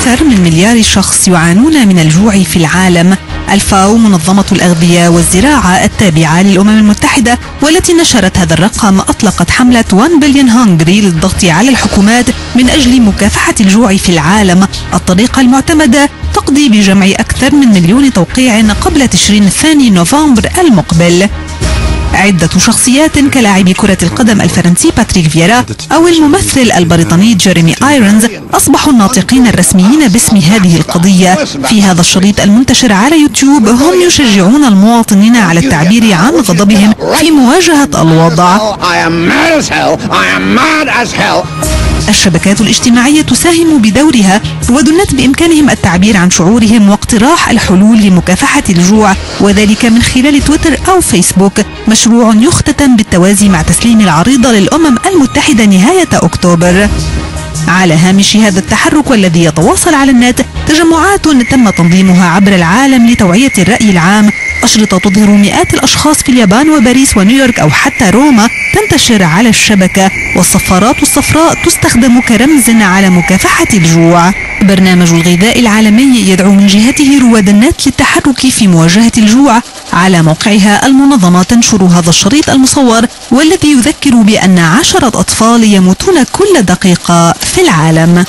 أكثر من مليار شخص يعانون من الجوع في العالم. الفاو منظمة الأغذية والزراعة التابعة للأمم المتحدة والتي نشرت هذا الرقم أطلقت حملة 1 بليون هونغري للضغط على الحكومات من أجل مكافحة الجوع في العالم. الطريقة المعتمدة تقضي بجمع أكثر من 1,000,000 توقيع قبل تشرين الثاني نوفمبر المقبل. عدة شخصيات كلاعب كرة القدم الفرنسي باتريك فييرا أو الممثل البريطاني جيريمي آيرونز أصبحوا الناطقين الرسميين باسم هذه القضية. في هذا الشريط المنتشر على يوتيوب هم يشجعون المواطنين على التعبير عن غضبهم في مواجهة الوضع. الشبكات الاجتماعية تساهم بدورها، رواد النت بإمكانهم التعبير عن شعورهم واقتراح الحلول لمكافحة الجوع، وذلك من خلال تويتر أو فيسبوك. مشروع يختتم بالتوازي مع تسليم العريضة للأمم المتحدة نهاية أكتوبر. على هامش هذا التحرك والذي يتواصل على النت تجمعات تم تنظيمها عبر العالم لتوعية الرأي العام. أشرطة تظهر مئات الأشخاص في اليابان وباريس ونيويورك أو حتى روما تنتشر على الشبكة، والصفارات الصفراء تستخدم كرمز على مكافحة الجوع. برنامج الغذاء العالمي يدعو من جهته رواد النت للتحرك في مواجهة الجوع. على موقعها المنظمة تنشر هذا الشريط المصور والذي يذكر بأن 10 أطفال يموتون كل دقيقة في العالم.